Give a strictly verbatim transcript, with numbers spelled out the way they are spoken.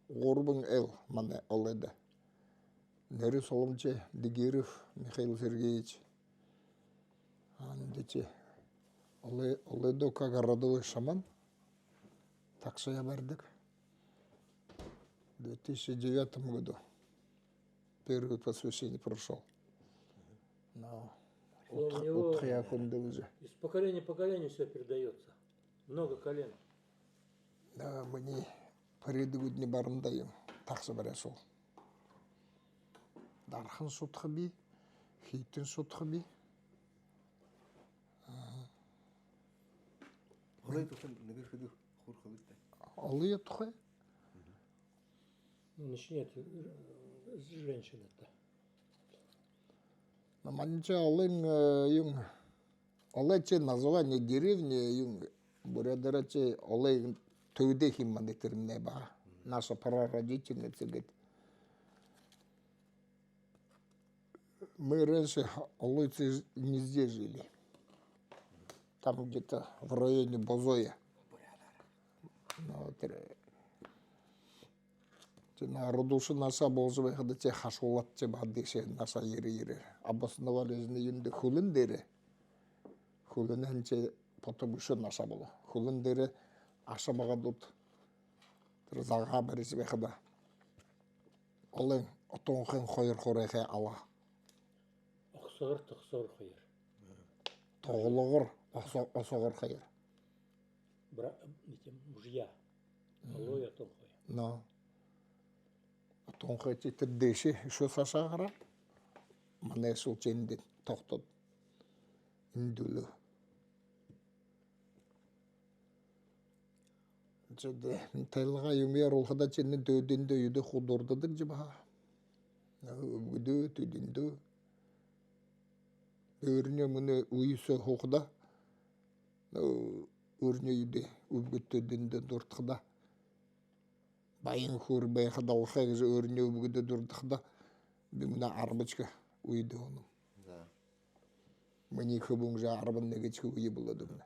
гурбан эл манай Олойдо. Нээрээ Соломжо, Дигиров Михаил Сергеевич. Андаа тээ Олой, Олойдо как родовой шаман. Тагшаяа баридаг. В две тысячи девятом году первое посвящение прошёл. Но удха-, удхаяа хүндэлжэ. Из поколения в поколение всё передаётся. Много колен. Да, минии предыдущий барандаа юм. Тагша баряашуул. Дархан шудха бии, Хиитэн шудха бии. Олой тухай нэгэ хэды хурхалыт даа. Олой тухай? Ну, начни от, э, женщины-то. Но манайшье Олойн, э, юм, Олой тээ название деревни юм, буряадаараа тээ Олой төөдэй хим манай тэрэмнай ба. Наша прародительница, говорит. Мы раньше Олойцы не здесь жили. Там где-то в районе Бозоя. Ну, вот, э, тээ народуушан наашаа болжо байхада тээ хашуулаад тээ баһа дээшээ наашаа ерээ-ерээ. Обосновались на юундэ, хүлэн дээрэ. Хүлэнһөө тээ потом үшөө наашаа болоо. Хүлэн дээрэ аша багадууд тэрэ загаа барижа байхада. Олойн Отоонхойн хоёр хурайхай ала. Огсогор, Тогсогор хоёр. Тоглогор, Осо-, Осогор хоёр. Бра-, эти мужья. Олой, Отоонхой. Но. Отоонхой тээ тэрэ дээшээ үшөө саашаа гараа. Манайшуул тээ эндэ тогтоод. Эндэ үлөө. Тиигээд тайлгаа юумэ оруулхада тиинэ дээдын дээдэ хуу дурдадаг жэ баһа. Үбгэдөө, тиигээд дээдэ. Өөрынь мүнөө үе соо һуухада, өөрынь үедөө үбгэдтөө дээдэ дурдахада. Баян хөөр байха далхай гэжэ өөрынь үбгэдөө дурдахада. Би мүнөө арбадахи үедэ һуунам. За. Минии хүбүүн жэ арбан нэгэдэхи үе болоод үгэнэ.